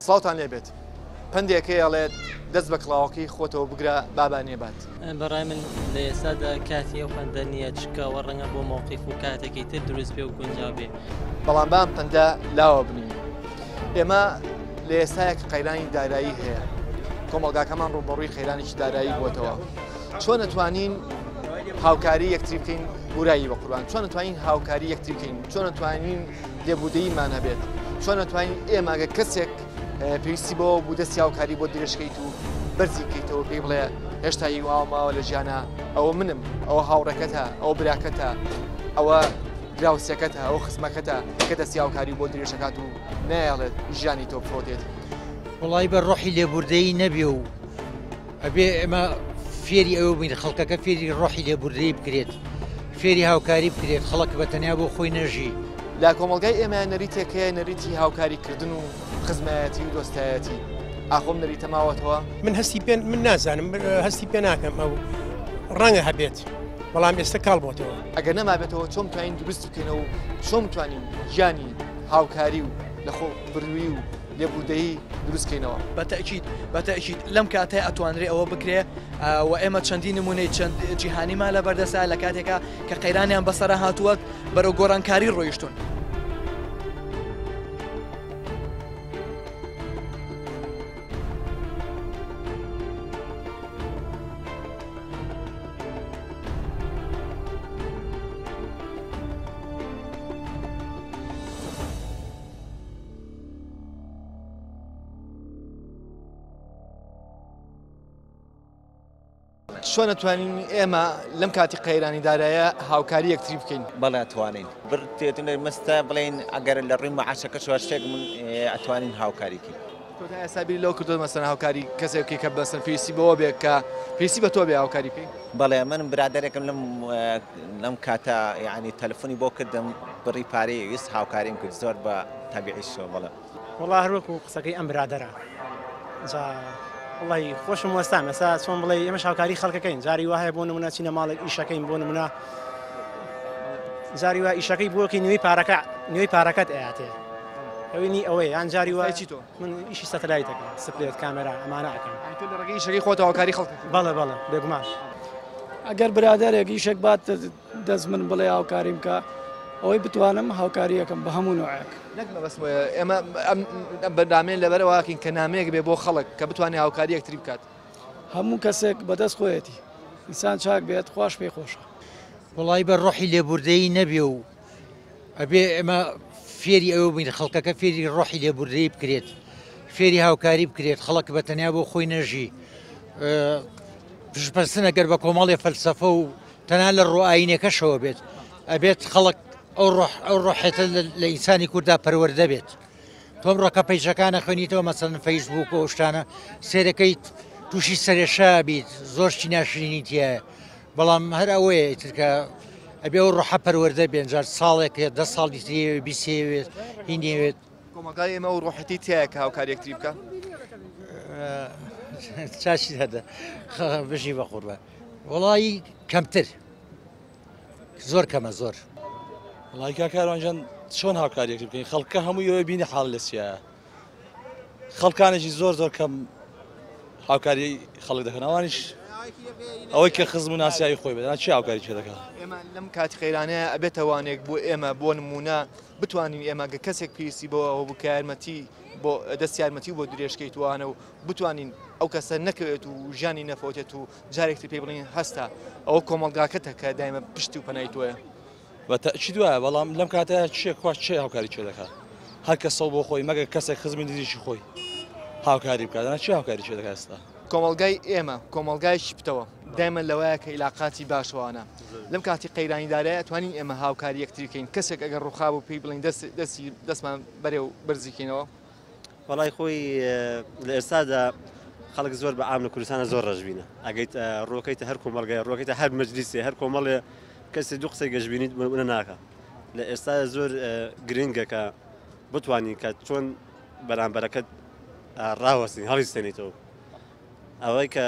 سڵاوتان لێبێت. پەندێک هەیە ئەڵێت دەست بە کڵاوەکەی خۆتەوە بگرە بابا نێبات. بەڕای من لە ئێستادا کاتی ئەو پەندە نییە چونکە ئەوە ڕەنگە بۆ مەوقیف و کاتێکی تر دروست بێ و گونجاو بێ. بەڵام با ئەم پەندە لاوە بنین. ئێمە لە ئێستایا کە قەیرانی دارایی هەیە، کۆمەڵگاکەمان ڕووبەڕووی قەیرانێکی دارایی بووەتەوە. چۆن ئەتوانین هاوکاری یەکتری بکەین بورایی بە قوربان چۆن ئەتوانین هاوکاری یەکتری بکەین چۆن ئەتوانین لێبوردەییمان هەبێت چۆن ئەتوانین ئێمە ئەگەر کەسێک پێویستی بەوە بوو دەستی هاوکاری بۆ درێژکەیت و بەرزی بکەیتەوە پێی بڵێ هێشتا هیوا ماوە لە ژیانە ئەوە منم ئەوە هاوڕێکەتە ئەوە براکەتە ئەوە دراوسێکەتە ئەو خزمەکەتە کە دەستی هاوکاری بۆ درێژەکات و نایەڵێت ژیانی تۆ بفرۆتێت. وەڵی بە ڕۆحی لێبوردەیی نەبێ و ئەبێ ئێمە فێری ئەوە بین خەڵکەکە فێری ڕۆحی لێبوردەیی بکرێت فێری هاوکاری بکرێت خەڵک بە تەنیا بۆ خۆی نەژی. لە کۆمەڵگای ئێمە نەریتێک هەیە نەریتی هاوکاری کردن و خزمایەتی و دۆستایەتی ئاخۆ ئەم نەریتە ماوەتەوە؟ من هەستی پێ من نازانم هەستی پێ ناکەم ئەو ڕەنگە هەبێت بەڵام ئێستا کاڵ بۆتەوە. ئەگەر نەمابێتەوە چۆن بتوانین دروست بکەینەوە و چۆن بتوانین گیانی هاوکاری و لەخۆ برووی و لێبوردەیی دروست کەینەوە. بە تەئکید بە تەئکید لەم کاتەی ئەتوانرێ ئەوە بکرێ و ئێمە چەندین نمونەی چەند جیهانیمان لە بەردەسە لە کاتێکا کە قەیرانیان بەسەرا هاتووە بەرەو گۆڕانکاری ڕۆیشتون. چۆن ئەتوانین ئێمە لەم کاتی قەیرانی دارایە هاوکاری یەکتری بکەین؟ بەڵێ ئەتوانین بڕ تێتونە مەستە بڵێین ئەگەر لە ڕووی مەعاشەکەشەوە شتێک من ئەتوانین هاوکاری کەین. تۆ تا ئێستا بیری لەوە کردووە مەسەن هاوکاری کەسێک بکەی کە مەسەن پێویستی بەوە بێ کە پێویستی بە تۆ بێ هاوکاری بکەی؟ بەڵێ من برادەرێکم لەم لەم کاتە یانی تەلەفۆنی بۆ کردم بڕی پارەی ویست هاوکاریم کرد زۆر بە تەبیعیشەوە بەڵێ. وەڵا هەر وەکو قسەکەی ئەم برادەرە جا وەڵی خۆشم وەستام ئێستا چۆن بڵێ ئێمەش هاوکاری خەڵکەکەین جاری وا هەیە بۆ نمونە چینە ماڵێک ئیشەکەین بۆ نمونە جاری وا ئیشەکەی بۆکەی نوێی پارەکە نوێی پارەکەت ئەیاتێ ئەوی نی ئەوەیە یان جاری وا چی تۆ من ئیشی سەتەلایت دەکەم سپلێت کامێرا ئەمانە ئەکەم تۆ لە ڕێگەی ئیشەکەی خۆتەوە هاوکاری خەڵک بەڵێ بەڵێ بێگومان ئەگەر برادەرێک ئیشێک بات دەست من بڵێ هاوکاریم کە ئەوەی بتوانم هاوکاریەکەم بە هەموو نوعێک. نەک مەبەستم ئەوەیە ئێمە ئەم بەرنامەیە لەبەرئەوە ئەکەین کە نامەیەک بێ بۆ خەڵک کە بتوانێ هاوکاری یەکتری بکات. هەموو کەسێک بەدەست خۆیەتی ئینسان چاک بێت خواش پێی خۆشە. وەڵایی بە ڕۆحی لێبوردەیی نەبێ و ئەبێ ئێمە فێری ئەوە بین خەڵکەکە فێری ڕۆحی لێبوردەیی بکرێت فێری هاوکاری بکرێت خەڵک بە تەنیا بۆ خۆی نەژی پشتبەستن ئەگەر بە کۆمەڵێ فەلسەفە و تەنها لە ڕۆئاینەکەشەوە بێت ئەبێت خەڵک ئەو ڕۆح ئەو ڕۆحێتە لە ئینسانی کووردا پەروەردە بێت تۆم ڕۆکە پەیجەکانە خوێنیتەوە مەسەن فەیسبوک و شتانە سێرەکەیت تووشی سەرێشا بیت زۆر شتی ناشرینی تایە بەڵام هەر ئەوەیە ئیترکە ئەبێ ئەو ڕۆحە پەروەردە بێنجار ساڵێک دە ساڵی تریەوێت بیسێوێت هینێوێت کۆمەڵگای ئێمە ئەو ڕۆحەتی تایە کە هاوکاری یەکتری بکە چاشی هەدە بژی بە قوربان وەڵایی کەمتر زۆر کەمە زۆر. وەڵای کاک کاروان گیان چۆن هاوکاری یەکتر بکەین خەڵکە هەمووی ئەوەی بینی حاڵ لە چیایە خەڵکانێکی زۆر زۆر کەم هاوکاری خەڵک دەکەن ئەوانیش ئەوەی کە خزم و ناسیاوی خۆی بێت چی هاوکاری چێ دەکات ئێمە لەم کاتی قەیرانەیە ئەبێتە وانێک بۆ ئێمە بۆ نمونە بتوانین ئێمە گە کەسێک پێویستی بۆ ئەوە بوو کە یارمەتی بۆ دەست یارمەتی بۆ درێژکەیت وانە و بتوانین ئەو کەسە نەکەوێت و ژیانی نەفەوتێت و جارێک تر پێی بڵێین هەستە ئەوە کۆمەڵگاکەتە کە دایمە پشت و پەنای تۆیە. بە تەئکید وایە بەڵام لەم کاتەیا کێ کوا کێ هاوکاری کێ دەکات هەر کەسەو بۆ خۆی مەگەر کەسێک خزمی نزیکی خۆی هاوکاری بکات دەنا کێ هاوکاری کێ دەکات ئێستا. کۆمەڵگای ئێمە کۆمەڵگایەکی پتەوە دایمە لەوایە کە ئیلاقاتی باشەوانە لەم کاتی قەیرانی دارایە ئەتوانین ئێمە هاوکاری یەکتری بکەین کەسێک ئەگەر ڕوخابوو پێی بڵێین دەست دەستی دەستمان بەرێ و بەرزی کەینەوە. وەڵای خۆی لە ئێستادا خەڵک زۆر بە عام لە کوردستانە زۆر ڕەشبینە ئەگەیت ڕۆکەیتە هەر کۆمەڵگای ڕۆکەیتە هەر مەجلیسێ هەر کۆمەڵێ کەسی دوو قسەی گەشببینیت منە ناکە لە ئێستا زۆر گرنگە کە بتوانین کە چۆن بەرامبەرەکەت ڕاوەستین هەڵیستێنیتەوە ئەوەی کە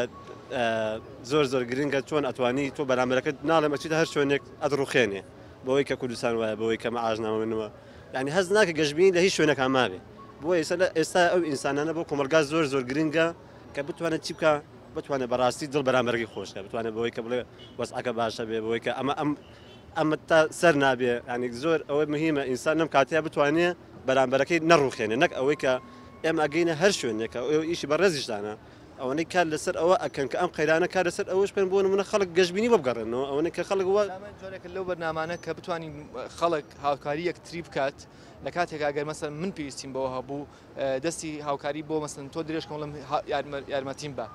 زۆر زۆر گرنگە چۆن ئەتوانی تۆ بەرامبەرەکەت ناڵێم ئەچیتە هەر شوێنێک ئەدڕوخێنێ بەوەی کە کوردستان وایە بەوەی کە مەعاش نامەنەوە یعنی هەست ناکە گەشببینی لە هیچ شوێنەکان مابێ. بۆ ئێستا لە ئێستا ئەو ئینسانانە بۆ کۆمەڵگا زۆر زۆر گرنگە کە بتوانێت چی بکە بتوانێت بەڕاستی دڵ بەرامبەرگی خۆشکە بتوانێت بەوەی کە بڵێ وەزعەکە باشە بێ بەوەی کە ئەمە ئەم ئەمە تا سەر نابێ ینی زۆر ئەوەی مهمە ئینسان لەم کاتەیە بتوانێت بەرامبەرەکەی نەڕوخێنێ نەک ئەوەی کە ئێمە ئەگەینە هەر شوێنێکە ئەو ئیشی بەڕێزیشتانە ئەوەنەی کار لەسەر ئەوە ئەکەن کە ئەم قەیرانە کار لەسەر ئەوەش بکەن بۆ نمونە خەڵک گەشبینی بۆ بگەڕێنەوە ئەوەنەی کە خەڵک وە جۆرێکە لەو بەرنامانە کە بتوانین خەڵک هاوکاری یەکتری بکات لە کاتێکا گەر مەسەن من پێویستیم بەوە هەبوو دەستی هاوکاری بۆ مەسن تۆ درێژکەم بڵێم یارمەتیم بە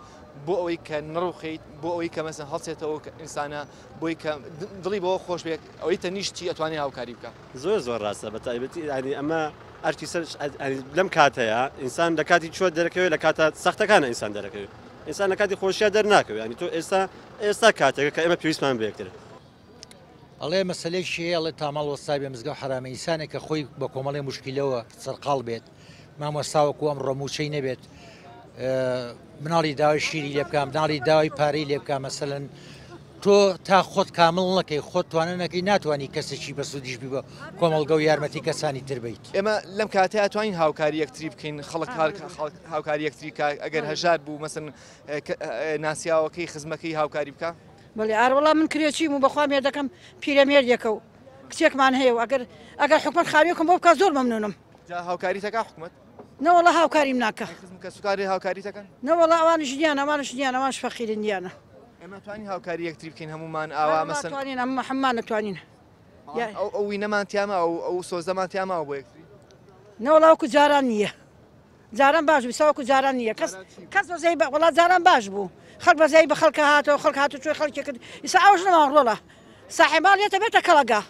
بۆ ئەوەی کە نەڕوخیت بۆ ئەوەی کە مەسن هەڵسێتەوە کە ئینسانە بۆی کە دڵی بەوە خۆش بێت ئەوەی تەنیشتی ئەتوانێ هاوکاری بکە. زۆر زۆر ڕاستە بە تایبەتی ینی ئەمە ئەرکی سەر لەم کاتەیە ئینسان لە کاتی چوە دەرەکەوێت لە کاتە سەختەکانە ئینسان دەرەکەوێت ئینسان لە کاتی خۆشییا دەرناکەوێت ینی تۆ ئێستا ئێستا کاتێکە کە ئێمە پێویستمان بە یەکتر. ئەڵێ مەسەلەیەکی هەیە ئەڵێ تاماڵ وەستای بێ مزگەوت حەرامە ئینسانێک کە خۆی بە کۆمەڵێ موشکیلەوە سەرقاڵ بێت مامۆستا وەکو ئەمڕۆ مووچەی نەبێت مناڵی داوای شیری لێ بکە مناڵی داوای پارەی لێ بکە مەسەلەن تۆ تا خۆت کامڵ نەکەی خۆت توانە نەکەی ناتوانانی کەسێکی بەسوودیش بی بە کۆمەڵگە و یارمەتی کەسانی تر بیت. ئێمە لەم کاتەیا توانین هاوکاری یەکتری بکەین خەڵک هاوکاری یەکتری بکا ئەگەر هەژار بوو مەسەن ناسیاوەکەی خزمەکەی هاوکاری بکا. بەڵێ ئاروەڵا من کرێچیم و بەخوا مێردەکەم پیرەمێردێکە و کچێکمان هەیە و ئەگەر ئەگەر حکومەت خاویەکم بۆ بکا زۆر مەمنونم. جا هاوکاریتەکا حکومەت؟ نەوەڵا هاوکاریم ناکا. ئەی خزم کەسوکاری هاوکاریتەکەن؟ نەوەڵا ئەوانیش نیانە ئەوانش نیانە ئەوانش فەقیرن نیانە. ئێمە توانین هاوکاری یەکتری بکەین هەموومان ئاوا مەسەن. توانین ئەمە هەموومان نەتوانین. ئەو ئەو وینەمان تیا ماوە ئەو سۆزەمان تیا ماوە بۆ یەکتری؟ نەوەڵا وەکو جاران نییە. جاران باش بوو ئیستا وەکو جاران نییە کەس کەس بەزەی بە وەڵا جاران باش بوو خەڵک بەزەی بە خەڵکە هاتەوە خەڵک هاتو چۆی خەڵکی کرد ئیستا ئەوش نەما ڕۆڵە ساحێب ماڵ یەتە بێتە کەڵەگا.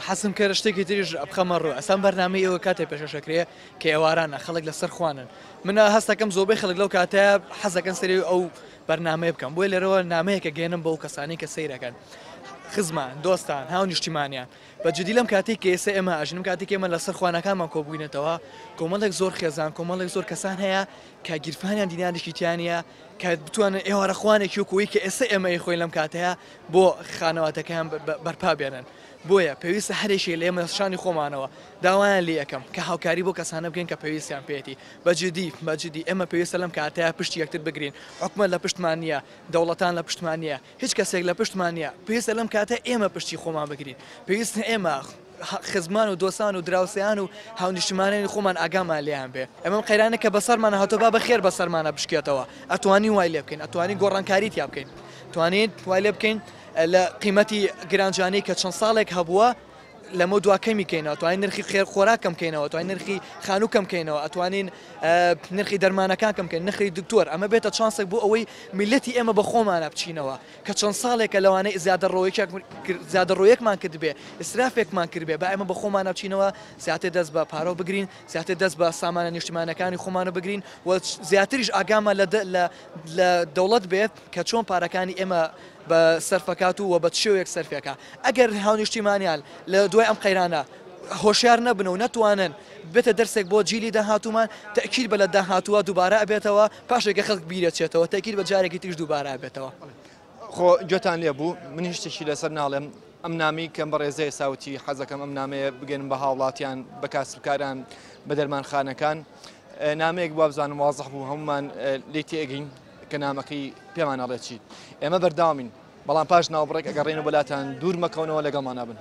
حەزم کرد شتێکی تریش بخەمە ڕوو ئەسان بەرنامەی ئێوە کاتێ پێشکەش ئەکرێ کە ئێوارانە خەڵک لەسەر خوانن من هەستەکەم زۆربەی خەڵک لەو کاتەیە حەزەکەن سەری ئەو بەرنامەیە بکەم بۆیە لێرەوە نامەیەکە گەێنم بەو کەسانی کە سەیرەکەن خزمان دۆستان هاونیشتیمانیان بە جدی لەم کاتەی کە ئێستا ئێمە ئەژین لەم کاتەی کە ئێمە لەسەر خوانەکانمان کۆبووینەتەوە کۆمەڵێک زۆر خێزان کۆمەڵێک زۆر کەسان هەیە کە گیرفانیان دینارێکی تیا نییە کە بتوانن ئێوارە خوانێکی وەکو ئەوەی کە ئێستا ئێمە ئەیخۆین لەم کاتەیە بۆ خانەوادەکەیان بەرپا بێنن بۆیە پێویستە هەرێکی لە ئێمە شانی خۆمانەوە داوایان لێ ئەکەم کە هاوکاری بۆ کەسانە بکەین کە پێویستیان پێیەتی بە جدی بە جدی ئێمە پێویستە لەم کاتەیە پشتی یەکتر بگرین حکومەت لە پشتمان نییە دەوڵەتان لە پشتمان نییە هیچ کەسێک لە پشتمان نییە، پێویستە لەم کاتە ئێمە پشتی خۆمان بگرین، پێویستە ئێمە خزمان و دۆستان و دراوسێیان و هاونیشتیمانانی خۆمان ئاگامان لێیان بێ. ئێمە ئەم قەیرانە کە بەسەرمان هاتووە با بە خێر بەسەرمانا بشکێتەوە، ئەتوانین وای لێ بکەین، ئەتوانین گۆڕانکاری تیا بکەین، توانین وای لێ بکەین لە قیمەتی گرانجانەی کە چەند ساڵێک هەبووە لەمە دوا کەمی کەینەوە، توانین نرخی خێر خۆراک کەم کەینەوە، توانین نرخی خانوو کەم کەینەوە، ئەتوانین نرخی دەرمانەکان کەم کەین، نرخی دکتۆر، ئەمە بێتە چانسێک بۆ ئەوەی میللەتی ئێمە بە خۆمانا بچینەوە کە چەند ساڵێکە لەوانەیە زیادەڕۆیەکمان کردبێ، ئیسرافێکمان کردبێ، با ئێمە بە خۆمانا بچینەوە زیاتر دەست بە پارەوە بگرین، زیاتر دەست بە سامانە نیشتیمانەکانی خۆمانەوە بگرین و زیاتریش ئاگامان لە دەوڵەت بێت کە چۆن پارەکانی ئێمە بە سەرفەکات و بە چ شێوەیەک سەرفیەکا. ئەگەر هاونیشتیمانیان لە دوای ئەم قەیرانە هۆشیار نەبن و نەتوانن ببێتە دەرسێک بۆ جیلی داهاتوومان، تەئکید بە لە داهاتووا دووبارە ئەبێتەوە، پاشێک کە خەڵک بیرەچێتەوە تەئکید بە جارێکی تریش دووبارە ئەبێتەوە. خۆ گوێتان لێ بوو من هیچ شتێکی لەسەر ناڵێم ئەم نامەی کەم بەڕێزە ئێستا وتی حەزەکەم ئەم نامەیە بگەنم بە هاوڵاتیان بە کاسبکاران بە دەرمانخانەکان نامەیەک وابزانم وازح بوو هەمومان لێی تێگەین کە نامەکەی پێمان ئەڵێ چی ئێمە بەردەوامین بەڵام پاش ناوبڕێک ئەگەڕێنەوە بەلاتان دوور مەکەونەوە لەگەڵمانا بن.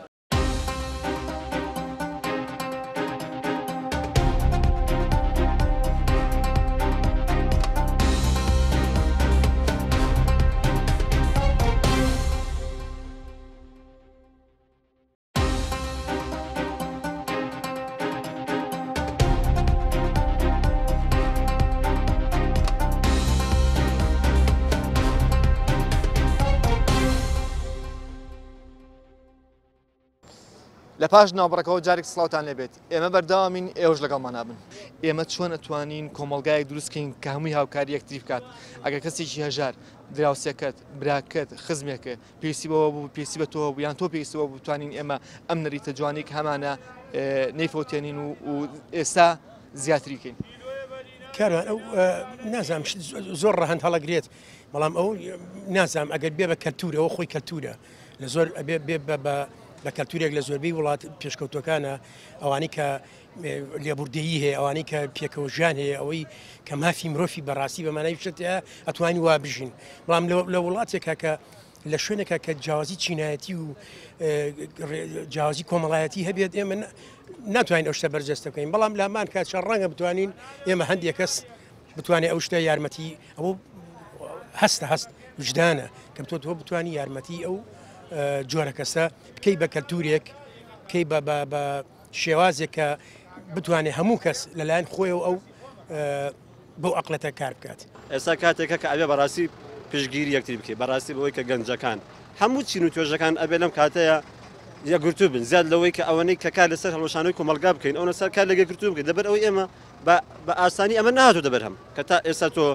لە پاش ناوبڕەکەەوە جارێک سڵاوتان لێبێت ئێمە بەردەوامین ئێوەش لەگەڵمانابن ئێمە چۆن ئەتوانین کۆمەڵگایەک دروستکەین کە هەمووی هاوکاری یەکتری بکات ئەگەر کەسێکی هەژار دراوسێکەت براکەت خزمێکە پێویستی بەوە بوو پێویستی بە تۆ بوو یان تۆ پێویستی بەوە بوو بتوانین ئێمە ئەم نەریتە جوانەی کە هەمانە نەیفەوتێنین و و ئێستا زیاتری کەین. کاروان ئەو نازانم شت زۆر ڕەهەند هەڵەگرێت بەڵام ئەو نازانم ئەگەر بێ بە کەلتورەوە خۆی کەلتورە لە زۆر ئەبێ بێ بە بە بە کەلتورێک لە زۆربەی وڵات پێشکەوتوەکانە ئەوانەی کە لێبوردەیی هەیە ئەوانەی کە پێکەوە ژیان هەیە ئەوەی کە مافی مرۆفی بەڕاستی بە مانای شت هەیە ئەتوانی وا بژین بەڵام لە وڵاتێکا کە لە شوێنێکا کە جیاوازی چینایەتی و جیاوازی کۆمەڵایەتی هەبێت ئێمە ناتوانین ئەو شتە بەرجەستە بکەین بەڵام لامان کات چە ڕەنگە بتوانین ئێمە هەندێک کەس بتوانێت ئەو شتە یارمەتی ئەو هەستە هەست وجدانە کە تۆ تۆ بتوانی یارمەتی ئەو جۆرە کەسە بکەی بە کەلتورێک بکەی بە بە شێوازێک کە بتوانێت هەموو کەس لەلایەن خۆیەوە ئەو بەو ئەقلەتە کار بکات. ئێستا کاتێکە کە ئەبێ بەڕاستی پشتگیری یەکتری بکەین، بەڕاستی بەوەی کە گەنجەکان، هەموو چین و توێژەکان ئەبێ لەم کاتەیە یەکگرتوو بن، زیاد لەوەی کە ئەوەنەی کە کار لەسەر هەڵوەشانەوەی کۆمەڵگا بکەین، ئەوەنە سەر کار لە یەکگرتوو بکەین، لەبەر ئەوەی ئێمە بە بە ئاسانی ئەمە نەهاتۆتە بەرهەم کە تا ئێستا تۆ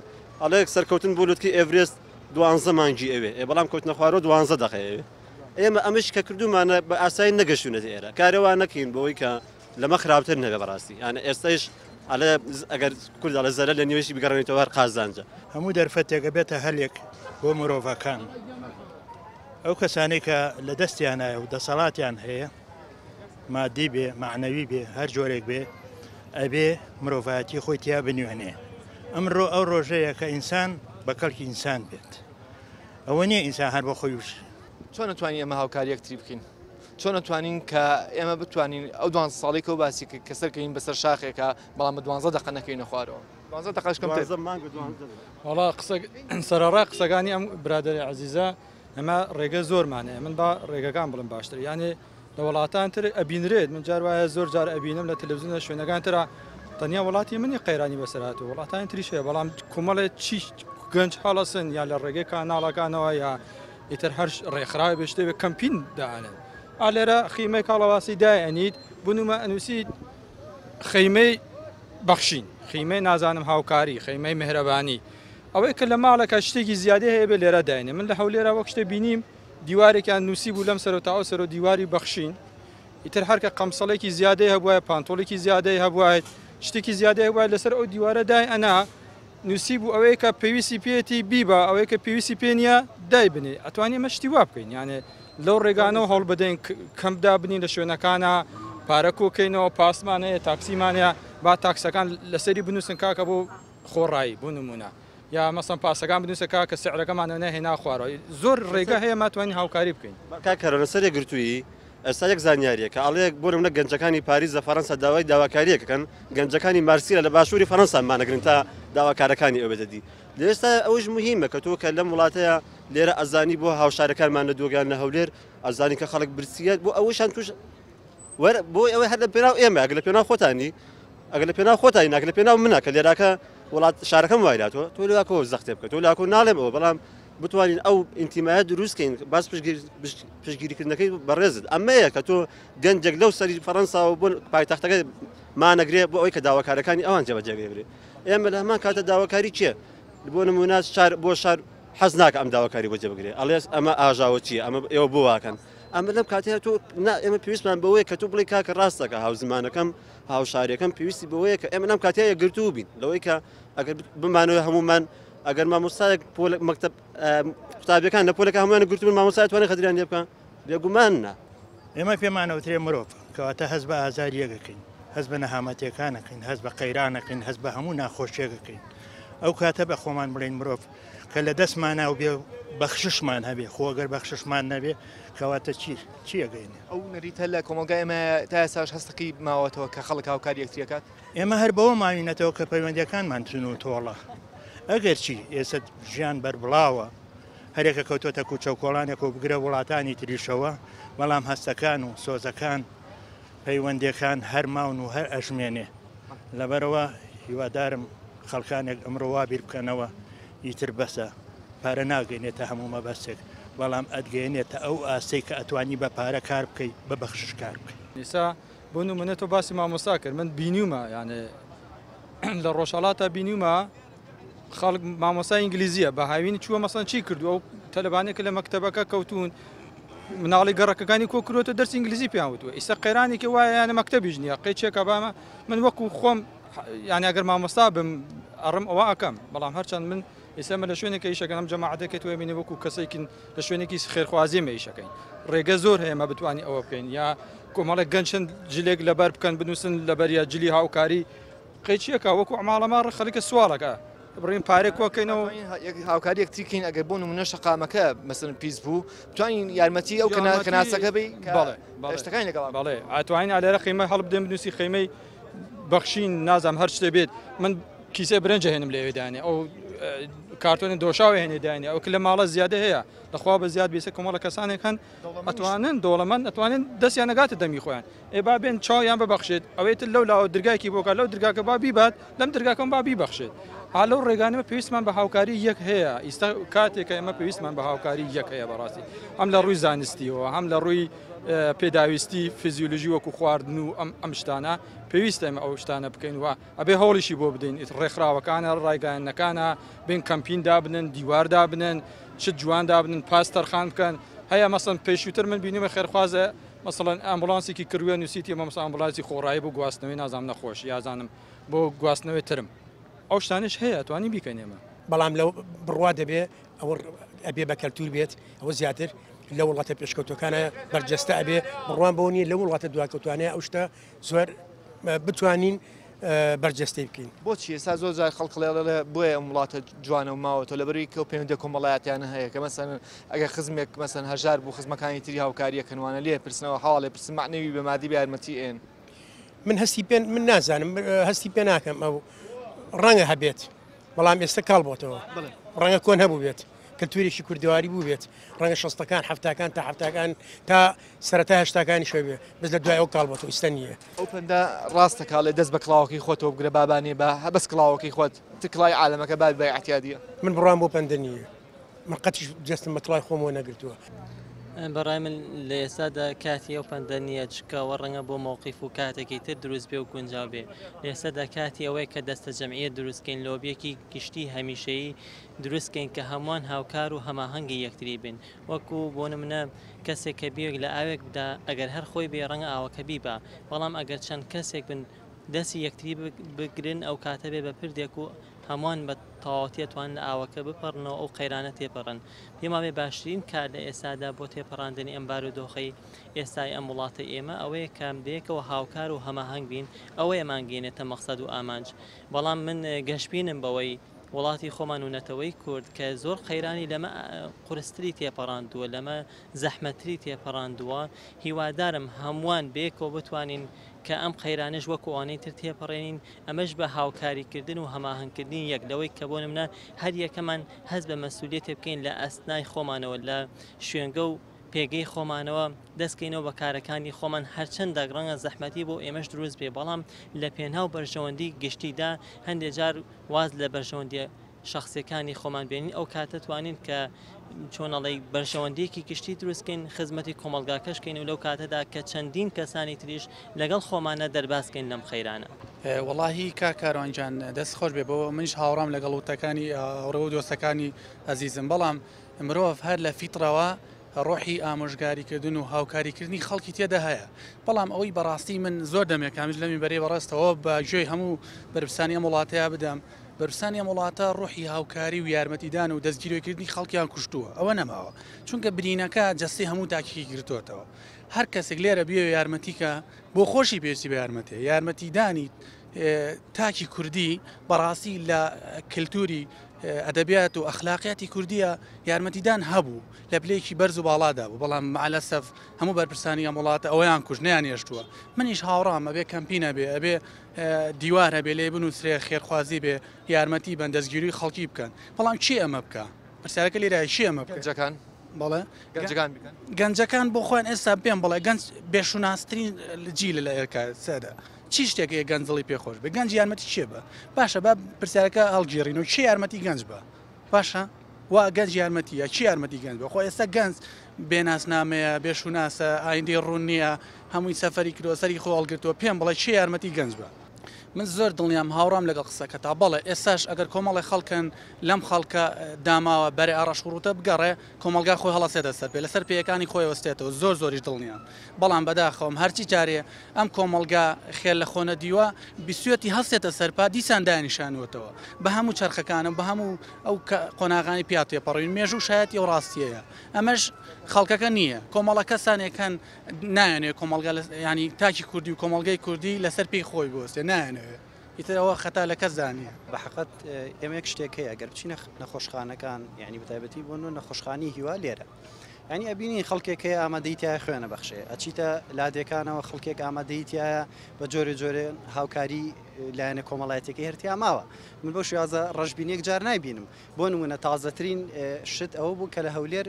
ئەڵێ سەرکەوتن بۆ لوتکەی ئێڤرێست دوانزە مانگی ئەوێ، ئێ بەڵام کەوتنە خوارەوە دوانزە دەقەی ئەوێ. ئێمە ئەمەش کە کردوومانە بە ئاسایی نەگەشتوونەتە ئێرە، کارێ وا نەکەین بەوەی کە لەمە خراپتر نەبێ بەڕاستی یانە ئێستایش ئەڵێ ئەگەر کورد ئەڵێ زەرەر لە نیوەشی بگەڕێنیتەوە هەر قازانجە. هەموو دەرفەتێک ئەبێتە هەلێک بۆ مرۆڤەکان. ئەو کەسانەی کە لە دەستیانایە و دەسەڵاتیان هەیە، مادی بێ، مەعنەوی بێ، هەر جۆرێک بێ، ئەبێ مرۆڤایەتی خۆی تیا بنوێنێ. ئەمڕۆ ئەو ڕۆژەیە کە ئینسان بە کەڵکی ئینسان بێت. ئەوە نییە ئینسان هەر بۆ خۆی وش. چۆن ئەتوانین ئێمە هاوکاری یەکتری بکەین؟ چۆن ئەتوانین کە ئێمە بتوانین ئەو دوانزە ساڵەی کە باسی کرد کە سەرکەوین بەسەر شاخێکا بەڵام بە دوانزە دەقە نەکەوینە خوارەوە دوانزە دەقەش کەمتر. دوانزە مانگ و دوانزە دەقە. وەڵا قسە سەرەڕای قسەکانی ئەم برادەری عەزیزە ئێمە ڕێگە زۆرمان هەیە من با ڕێگەکان بڵێم باشتر یانێ لە وڵاتان تر ئەبینرێت من جار وایە زۆر جار ئەبینم لە تەلەڤزیۆن لە شوێنەکان ترا تەنیا وڵاتی منی قەیرانی بەسەر هاتووە وڵاتانی تریش هەیە بەڵام کۆمەڵێ چی گەنج هەڵەسن یا لە ڕێگەی کاناڵەکانەوە یا ئیتر هەر ڕێکخراوێ بێ شتێ بێ کەمپین دائەنێن ئا لێرە خیمەی کاڵەواسی دایئەنیت بنومە ئەنووسیت خیمەی بەخشین خیمەی نازانم هاوکاری خیمەی مهرەبانی ئەوەی کە لە ماڵێکە شتێکی زیادەی هەیە بێ لێرە داینێ من لە هەولێرە وەک شتێ بینیم دیوارێکیان نووسی بوو لەم سەرۆ تا ئەو سەرۆ دیواری بەخشین ئیتر هەرکە قەمسەڵێکی زیادەی هەبوایە پانتۆڵێکی زیادەی هەبوایە شتێکی زیادەی هەبوایە لەسەر ئەو دیوارە دای ئەنا نووسی بوو ئەوەی کە پێویستی پێیەتی بیبا ئەوەی کە پێویستی پێ نییە دایبنێ ئەتوانی ئێمە شتی وا بکەین یانێ لەو ڕێگانەوە هەوڵ بدەین کەمپ دابنین لە شوێنەکانە پارە کۆکەینەوە پاسمان هەیە تاکسیمان هەیە با تاکسەکان لەسەری بنووسن کاکە بۆ خۆڕایی بۆ نمونە یا مەسەن پاسەکان بنووسە کاکە سعرەکەمان نەهێنا خوارەوە زۆر ڕێگە هەیە ماتوانین هاوکاری بکەین. کاک کارۆ لەسەر یەکگرتوویی ئێستا یەک زانیاریە کە ئەڵێ بۆ نمونە گەنجەکانی پاریس لە فەرەنسا داوای داواکاریەک ئەکەن گەنجەکانی مارسیلە لە باشووری فەرەنسا مانەگرن تا داواکارەکانی ئەو بێتە دی لە ئێستا ئەوش مهمە کە تۆ کە لەم وڵاتەیە لێرە ئەزانی بۆ هاوشارەکانمان لە دوگان لە هەولێر ئەزانی کە خەڵک برسیە بۆ ئەوەشان توش وەر بۆ ئەوەی هەر لە پێناو ئێمە ئەگەر لە پێناو خۆتانی ئەگەر لە پێناو خۆتانی ناکە لە پێناو منە کە لێراکە وڵات شارەکەم وایلاتەوە تۆ لەکۆ زەختێ بکە تۆ لاکۆ ناڵێم ئەوە بەڵام بتوانین ئەو ئینتیمایە دروست کەین باس پشتگیریکردنەکەی بەڕێزت ئەمەیە کە تۆ گەنجێک لەو سەری فەڕەنساوە بۆ پایتەختەکە مانەگرێ بۆ ئەوەی کە داواکارەکانی ئەوان جێبەجێ بکرێ ئێمە لە هەمان کاتە داواکاری چییە بۆ نمونە شار بۆ شار حەز ناکە ئەم داواکاری بۆ جێ بگرێ ئەڵێس ئەمە ئاژاوە چییە ئەمە ئێوە بۆ واکەن ئەمە لەم کاتەیە تۆ نا ئێمە پێویستمان بەوەیە کە تۆ بڵێ کاکە ڕاستەکە هاوزمانەکەم هاوشارەکەم پێویستی بەوەیە کە ئێمە لەم کاتەیە یەکگرتوو بین لەوەی کە ئەگەر بمانەوە هەمومان ئەگەر مامۆستایەک پۆل مەکتەب قوتابیەکان لە پۆلەکە هەموویان گرتبوون مامۆستا توانێت خەدریان لێ بکە بێگومان نا. ئێمە پێمان ئەوترێ مرۆڤ، کەواتە هەست بە ئازارییەک ئەکەین، هەست بە نەهامەتییەکان ئەکەین، هەست بە قەیران ئەکەین، هەست بە هەموو ناخۆشییەک ئەکەین. ئەو کاتە بە خۆمان بڵێین مرۆڤ کە لە دەستمانا و بێ بەخششمان هەبێ، خۆ ئەگەر بەخششمان نەبێ کەواتە چی چی ئەگەینێ؟ ئەو نەریتە لە کۆمەڵگای ئێمە تا ئێستاش هەستەکەی ماوەتەوە کە خەڵک هاوکاری یەکتری ئەکات؟ ئێمە هەر بەوە ماوینەتەوە کە پەیوەندیەکانمان تون و تۆڵە. ئەگەرچی ئێستا ژیان بەربڵاوە، هەرێکە کەوتۆتە کوچە و کۆڵانێک و بگرە وڵاتانی تریشەوە، بەڵام هەستەکان و سۆزەکان، پەیوەندیەکان هەر ماون و هەر ئەژمێنێ. لەبەرئەوە هیوادارم خەڵکانێک ئەمڕۆ وا بیر بکەنەوە ئیتر بەسە، پارە ناگەینێتە هەموو مەبەستێک، بەڵام ئەتگەیەنێتە ئەو ئاستەی کە ئەتوانی بە پارە کار بکەی، بە بەخشش کار بکەی. ئێستا بۆ نمونە تۆ باسی مامۆستا کرد من بینیومە یانێ لە ڕۆژهڵاتە بینیومە خەڵک مامۆستا ئینگلیزیە بە هاوینی چووە مەسەن چی کردو ئەو تەلبانێکە لە مەکتتەبەکە کەوتون مناڵی گەڕەکەکانی کۆ کرۆتە دەرسی ئینگلیزی پێیان وتووە ئیستا قەیرانێکی وایە یانە مەکتەبیش نییە قەیچێکە بامە من وەکو خۆم یان ئەگەر مامۆستا بم ئەڕم ئەوە ئەکەم بەڵام هەرچەند من ئێستا ئێمە لە شوێنێک کە ئیشەکەن ئەم جەماعەتە کە تۆ ئەبینی وەکو کەسێکین لە شوێنێکی خێرخوازی ئێمە ئیشەکەین ڕێگە زۆر هەیە ئێمە بتوانین ئەوە بکەین یا کۆمەڵێک گەنجن جلێک لەبەر بکەن بنووسن لەبەر یا جلی هاوکاری قەیچیەکە وەکو ماڵەماڕ خەڵکە سواڵەکە بڕین پارێک کۆکەینەوە هاوکاری یەکتری کەین ئەگەر بۆ نمونە شەقامەکە مەسەن پیس بوو بتوانین یارمەتی ئەو کەناسەکە بی شتەکانی لەگەڵ بەڵێ ئەتوانین ئالێرە خیمە هەڵبدەین بنووسی خیمەی بەخشین نازانم هەر شتێ بێت من کیسێ برنج هێنم لەوێ دانێ ئەو کارتۆنی دۆشاوە هێنێ دانێ ئەو لە ماڵە زیادە هەیە لەخوا بە زیاد بیسە کۆمەڵە کەسانێک هەن ئەتوانن دەوڵەمەند ئەتوانن دەستیان نەگاتە دەمی خۆیان ئێ با بێن چاویان ببەخشێت ئەوەی تر لەو لاوە درگایکی بۆکە لەو درگاکە با بیبات لەم درگاکەم با بیبەخشێت ئا لەو ڕێگانەوە پێویستمان بە هاوکاری یەک هەیە ئیستا کاتێکە ئێمە پێویستمان بە هاوکاری یەک هەیە بەڕاستی هەم لە ڕووی زانستیەوە هەم لە ڕووی پێداویستی فیزیولوژی وەکو خواردن و ئەم ئەم شتانە پێویستە ئێمە ئەو شتانە بکەین و ئەبێ هەوڵیشی بۆ بدەین ئیتر ڕێکخراوەکانە ڕایگەیاندنەکانە بێن کەمپین دابنن دیوار دابنن چ جوان دابنن پاس تەرخان بکەن هەیە مەسەن پێشووتر من بینیمە خێرخوازە مەسەڵەن ئامبولانسێکی کڕیوە نووسیتی مامۆستا ئامبولانسی خۆڕایی بۆ گواستنەوەی نازانم نەخۆش یازانم بۆ گواستنەوەی ترم ئەو شتانەش هەیە ئەتوانین بیکەین ئێمە. بەڵام لە بڕوا دەبێ ئەوە ئەبێ بە کەلتور بێت ئەوە زیاتر لە وڵاتە پێشکەوتەکانە بەرجەستە ئەبێ بڕوان بۆ نیە لە وڵاتە دواکەوتوانەیە ئەو شتە زۆر بتوانین بەرجەستەی بکەین. بۆچی ئێستا زۆر جار خەڵک ڵێڵێ بۆیە ئەم وڵاتە جوانە و ماوەتەوە لەبەرئەوەی کە ئەو پەیوەندیە کۆمەڵایەتیانە هەیە کە مەسەلەن ئەگەر خزمێک مەسەلەن هەژار بوو خزمەکانی تری هاوکاریەکەن وانە لێ پرسنەوە حاڵێ پرسن مەعنەوی بە مادی بە یارمەتی ئێن. من هەستی پێ من نازانم هەستی پێ ناکەم ئەو ڕەنگە هەبێت بەڵام ئێستا کاڵ بۆتەوە ڕەنگە کۆن هەبوو بێت کەلتورێکی کوردەواری بوو بێت ڕەنگە شەستەکان حەفتاکان تا حەفتاکان تا سەرەتای هەشتاکانی شەو بێ بەس لە دوای ئەو کاڵ بۆتەوە ئیستا نییە. ئەو پەندە ڕاستە کاڵێ دەست بە کڵاوەکەی خۆتەوە بگرە بابانێ بە بەس کڵاوەکەی خۆت تر کڵاوی عالەمەکە بابی بای ئەعتیادیە. من بڕوام بۆ پەندە نییە من قەتیش دەستم بە کڵاوی خۆمەوە نەگرتووە. بەڕای من لە ئێستادا کاتی ئەو پەندە نییە چونکە ئەوە ڕەنگە بۆ مەوقیف و کاتێکی تر دروست بێ و گونجاو بێ لە ئێستادا کاتی ئەوەیە کە دەستەجەمعیەت دروست کەین لۆبیەکی گشتی هەمیشەیی دروست کەین کە هەمووان هاوکار و هەماهەنگی یەکتری بین وەکو بۆ نمونە کەسێک کە بیوێک لە ئاوێک بدا ئەگەر هەر خۆی بێ ڕەنگە ئاوەکە بیبا بەڵام ئەگەر چەند کەسێک بن دەستی یەکتری بگرن ئەو کاتە بێ بە پردێک و هەمووان بە تەواوەتی ئەتوانن لە ئاوەکە بپەڕنەوە ئەو قەیرانە تێپەڕن پێم وابێ باشترین کار لە ئێستادا بۆ تێپەڕاندنی ئەم بارودۆخەی ئێستای ئەم وڵاتەی ئێمە ئەوەیە کە بەیەکەوە هاوکار و هەماهەنگ بین ئەوەیە مانگەیەنێتە مەقسەد و ئامانج بەڵام من گەشبینم بەوەی وڵاتی خۆمان و نەتەوەی کورد کە زۆر قەیرانی لەمە قورستری تێپەڕاندووە، لەمە زەحمەتتری تێپەڕاندووە، هیوادارم هەمووان بەیەکەوە بتوانین کە ئەم قەیرانەش وەکو ئەوانەی تر تێپەڕێنین، ئەمەش بە هاوکاریکردن و هەماهەنگکردنی یەک لەوەی کە بۆ نمونە هەر یەکەمان هەست بە مەسئولیەتێ بکەین لە ئەستنای خۆمانەوە لە شوێنگە و پێگەی خۆمانەوە دەست کەینەوە بە کارەکانی خۆمان هەرچەندە ڕەنگە زەحمەتی بۆ ئێمەش دروست بێ بەڵام لە پێناو بەرژەوەندی گشتیدا هەندێ جار واز لە بەرژەوەندیە شەخسیەکانی خۆمان بێنین ئەو کاتە توانین کە چۆن ئەڵێی بەرژەوەندیەکی گشتی دروست کەین خزمەتی کۆمەڵگاکەش کەین و لەو کاتەدا کە چەندین کەسانی تریش لەگەڵ خۆمانە دەرباز کەین لەم قەیرانە. وەڵاهی کاک کاروان گیان دەست خۆش بێ بۆ منیش هاوڕام لەگەڵ وتەکانی هاوڕێ و دۆستەکانی ئەزیزم بەڵام مرۆڤ هەر لە فیتڕەوە ڕۆحی ئامۆژگاریکردن و هاوکاریکردنی خەڵکی تێدا هەیە، بەڵام ئەوەی بەڕاستی من زۆر دەمێکە هەمیش لەمی بەرەی بەڕێزتەوە بە گوێی هەموو بەرپرسانی ئەم وڵاتەیا بدەم، بەرپرسانی ئەم وڵاتە ڕۆحی هاوکاری و یارمەتیدان و دەستگیرۆیکردنی خەڵکیان کوشتووە، ئەوە نەماوە، چونکە برینەکە جەستەی هەموو تاکێکی گرتۆتەوە، هەر کەسێک لێرە بیەوێ یارمەتی کا بۆ خۆشی پێویستی بە یارمەتیە، یارمەتیدانی تاکی کوردی بەڕاستی لە کلتوری ئەدەبیات و ئەخلاقیاتی کوردیە یارمەتیدان هەبوو لە پلەیەکی بەرز و باڵادا بوو بەڵام مەعەلەسەف هەموو بەرپرسانی ئەم وڵاتە ئەوەیان کوشت نەیان هێشتووە منیش هاوڕام ئەبێ کەمپین هەبێ ئەبێ دیوار هەبێ لێ بنووسرێ خێرخوازی بێ یارمەتی بەن دەستگیری خەڵکی بکەن بەڵام کێ ئەمە بکە پرسیارەکە لێرە کێ ئەمە بکە گەنجەکان بەڵێ گەنجەکان بکەن گەنجەکان بۆ خۆیان ئێستا پێم بڵێ گەنج بێشوناسترین جیلە لە ئێرکا سەدا چی شتێک هەیە گەنج دڵی پێ خۆش بێ گەنج یارمەتی کێ بە باشە با پرسیارەکە هەڵگێڕینەوە کێ یارمەتی گەنج بە باشە وا گەنج یارمەتیە کێ یارمەتی گەنج بە خۆ ئێستا گەنج بێناسنامەیە بێشوناسە ئایندەی ڕوون نییە هەمووی سەفەری کردووە سەری خۆ هەڵگرتووە پێم بڵێ کێ یارمەتی گەنج بە. من زۆر دڵنیام هاوڕام لەگەڵ قسەکەتا، بەڵێ ئێستاش ئەگەر کۆمەڵێ خەڵکن لەم خەڵکە داماوە بەرێ ئاڕەش و ڕووتە بگەڕێ کۆمەڵگا خۆی هەڵەسێتە سەر پێ لەسەر پێیەکانی خۆی ئەوەستێتەوە زۆر زۆریش دڵنیام بەڵام بەداخەوەم هەرچی جارێ ئەم کۆمەڵگا خێر لە خۆ نەدیوە بیستویەتی هەستێتە سەر پا دیسان دایانیشانووەتەوە بە هەموو چەرخەکانم بە هەموو ئەو قۆناغانی پیا تێپەڕین مێژوو شایەتی ئەو ڕاستیەیە ئەمەش خەڵکەکە نییە کۆمەڵە کەسانێک هەن نایانەوێت کۆمەڵگا ینی تاکی کوردی و کۆمەڵگەی کوردی لەسەر پێی خۆی بوەستێ نایانەوێت ئیتر ئەوە خەتا لە کەسدا نییە. بە حەقت ئێمە یەک شتێک هەیە گەر بچینە نەخۆشخانەکان یعنی بەتایبەتی بۆ نۆ نەخۆشخانی هیوا لێرە یعنی ئەبینین خەڵکێک هەیە ئامادەی تایە خوێنە بەخشێ ئەچیتە لادێکانەوە خەڵکێک ئامادەی تایە بە جۆرێ جۆرێ هاوکاری لایەنە کۆمەڵایەتەکەی هەرتیا ماوە من بۆ شێوازە ڕەشبینێک جار نایبینم بۆ نمونە تازەترین شت ئەوە بوو کە لە هەولێر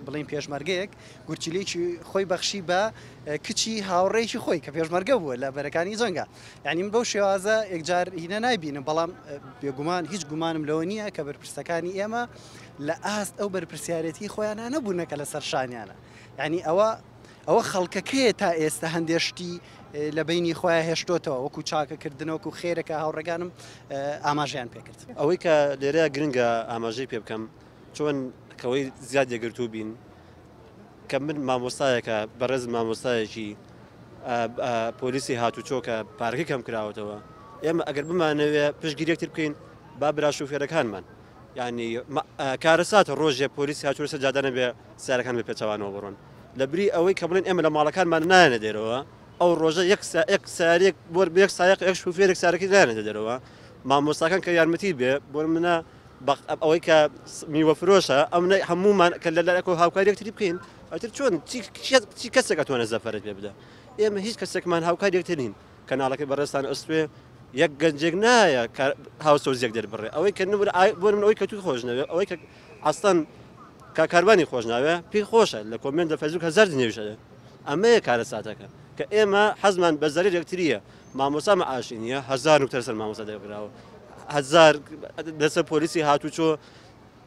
بڵین پێشمەرگەیەک گورچیلەیەکی خۆی بەخشی بە کچی هاوڕێکی خۆی کە پێشمەرگە بووە لە بەرەکانی جەنگا یعنی من بەو شێوازە یەکجار هینە نایبینم بەڵام بێگومان هیچ گومانم لەوە نییە کە بەرپرسەکانی ئێمە لە ئاست ئەو بەرپرسیارەتی خۆیانە نەبوونە کە لەسەر شانیانە یعنی ئەوە ئەوە خەڵکەکەیە تا ئێستا هەندێ شتی لە بەینی خۆیان هێشتۆتەوە وەکو چاکەکردن وەکو خێرەکە هاوڕێگانم ئاماژەیان پێکرد. ئەوەی کە لێرەیا گرنگە ئاماژەی پێ بکەم چۆن کەوەی زیاد یەکگرتوو بین کە من مامۆستایەکە بەڕێز مامۆستایەکی پۆلیسی هاتوچۆ کە پارەکەی کەم کراوەتەوە ئێمە ئەگەر بمانەوێ پشتگیری یەکتر بکەین با برا شوفێرەکانمان یعنی کارەساتە ڕۆژێ پۆلیسی هاتوچۆ لەسەر جادە نەبێ سیارەکان بە پێچەوانەوە بڕۆن لە بری ئەوەی کە بڵێن ئێمە لە ماڵەکانمان نایەنە دەرەوە ئەو ڕۆژە یەک یەک سارێک بۆ یەک سایق یەک شوفێرێک سارەکەی نایەنە دەرەوە مامۆستاکان کە یارمەتی بێ بۆ منە ئەوەی کە میوە فرۆشە ئەم هەمومان کە لە لایەکەوە هاوکاری یەکتری بکەین ئەتر چۆن چی کەسێک ئەتوانێت زەفەرت پێ بدە ئێمە هیچ کەسێکمان هاوکاری یەکتر نین کەناڵەکەی بەڕێزتان ئەستوێ یەک گەنجێک نایە هاوسۆزیەک دەربڕێ ئەوەی کە نمر بۆ من ئەوەی کە توی خۆش نەوێ ئەوەی کە ئەستان کا کاروانی خۆش ناوێ پێی خۆشە لە کۆمێنت لە فەیسبوک هەزار جنێویش هەیە ئەمەیە کارەساتەکە کە ئێمە حەزمان بە زەرەر یەکتریە مامۆستا مەعاشی نییە هەزار نوکتە لەسەر مامۆستا دەربراوە هەزار لەسەر پۆلیسی هاتوچۆ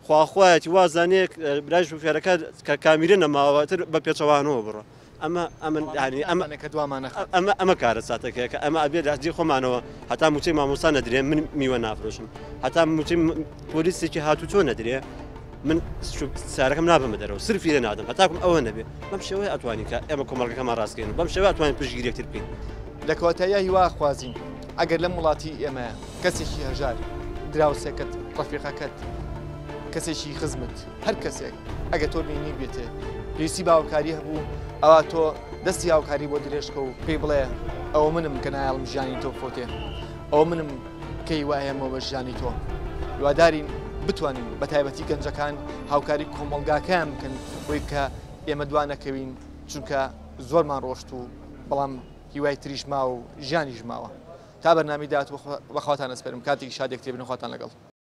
خواخوایەتی وازانێ برای شوفێرەکە کە کامیرە نەماوە تر بە پێچەوانەوە بڕۆ ئەمە ئەمن یعنی ئەمە کە دوامانە ئەمە ئەمە کارەساتەکەیە کە ئەمە ئەبێ لە جێی خۆمانەوە هەتا موچەی مامۆستا نەدرێ من میوە نافرۆشم هەتا موچەی پۆلیسێکی هاتوچۆ نەدرێ من سارەکەم نابەمە دەرەوە سرفی لێ نادەم هەتاکم ئەوە نەبێ بەم شێوەیە ئەتوانین کە ئێمە کۆمەڵگەکەمان ڕاستکەین بەم شێوە ئەتوانین پشتگیری یەکتر بکەین لە کۆتاییا هیوا خوازین ئەگەر لەم وڵاتی ئێمە کەسێکی هەژار دراوسێکەت ڕەفیقەکەت کەسێکی خزمت هەر کەسێک ئەگەر تۆ بینی بێتێ پێویستی بە هاوکاری هەبوو ئەوا تۆ دەستی هاوکاری بۆ درێژکە و پێی بڵێ ئەوە منم کە نایەڵم ژیانی تۆ فۆتێ ئەوە منم کە هیوایەمەوە بە ژیانی تۆ هیوادارین بتوانین بە تایبەتی گەنجەکان هاوکاری کۆمەڵگاکەیان بکەن بۆی کە ئێمە دوا نەکەوین چونکە زۆرمان ڕۆشت و بەڵام هیوای تریش ماوە و ژیانیش ماوە تا بەرنامی داهاتوو بەخواتان ئەسپێرم کاتێکی شاد یەکتری بن خواتان لەگەڵ.